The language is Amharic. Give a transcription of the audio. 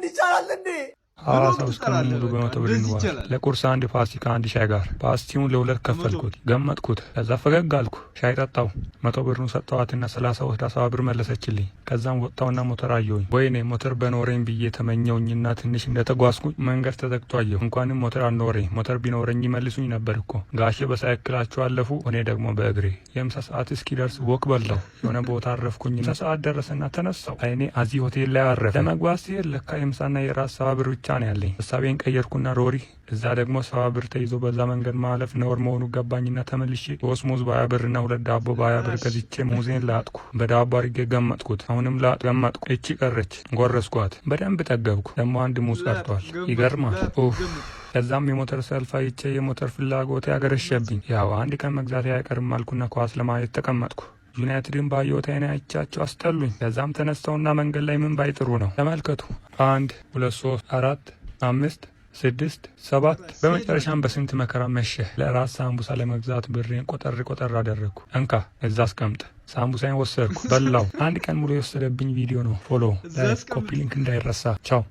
እንዲቻላል እንዴ? ሐዋሳ ብሎግ ውስጥ ቀኑን ትሰራለህ። ሙሉ በቃ በ100 ብር እንደዚህ ይኖራል። ይቻላል። ለቁርስ አንድ ፓስቲ ከአንድ ሻይ ጋር። ፓስቲውን ለሁለት በ100 ከፈልኩት፣ ብር ገመጥኩት። ከዛ ፈገግ አልኩ። ሻይ ጠጣው። 100 ብሩን ሰጠዋትና 30 ወስዳ 70 ብር መለሰችልኝ። ከዛም ወጣውና ሞተር አየሁኝ። ወይኔ ሞተር በኖረኝ ብዬ ተመኘውኝና ትንሽ እንደተጓዝኩኝ መንገድ ተዘግቶ አየሁ። እንኳንም ሞተር አልኖረኝ። ሞተር ቢኖረኝ ይመልሱኝ ነበር እኮ። ጋሼ በሳይክላቸው አለፉ፣ እኔ ደግሞ በእግሬ። የምሳ ሰዓት እስኪደርስ walk በላው። የሆነ ቦታ አረፍኩኝ። ምሳ ሰዓት ደረሰና ተነሳው። አይኔ አዚ ሆቴል ላይ አረፈ። ለመግባት ሲሄድ ለካ የምሳና የራት 70 ብር ብቻ ነው ያለኝ። ሀሳቤን ቀየርኩና ሮሪ፣ እዛ ደግሞ 70 ብር ተይዞ በዛ መንገድ ማለፍ ነውር መሆኑ ገባኝና ተመልሼ ሶስት ሙዝ በ20 ብር እና ሁለት ዳቦ በ20 ብር ገዝቼ ሙዜን ላጥኩ። በዳቦ አድርጌ ገመጥኩት። አሁንም ላጥ ገመጥኩ። እቺ ቀረች፣ ጎረስኳት። በደንብ ጠገብኩ። ደግሞ አንድ ሙዝ ላጥ ቀርቷል። ገመጥ ይገርማል። ላጥ ኡፍ። ገመጥ። ከዛም የሞተር ሰልፍ አይቼ የሞተር ፍላጎት ያገረሸብኝ። ያው አንድ ቀን መግዛት አይቀርም አልኩና ኳስ ለማየት ተቀመጥኩ። ዩናይትድን ባየሁት አይኔ አይቻቸው አስጠሉኝ። ከዛም ተነስተውና መንገድ ላይ ምን ባይጥሩ ነው? ተመልከቱ። አንድ፣ ሁለት፣ ሶስት፣ አራት፣ አምስት፣ ስድስት፣ ሰባት። በመጨረሻም በስንት መከራ መሸ። ለራት ሳምቡሳ ለመግዛት ብሬን ቆጠር ቆጠር አደረግኩ። እንካ እዛ አስቀምጥ። ሳምቡሳይን ወሰድኩ፣ በላው። አንድ ቀን ሙሉ የወሰደብኝ ቪዲዮ ነው። Follow፣ እዛ like፣ አስቀምጥ። Copy link እንዳይረሳ። ቻው።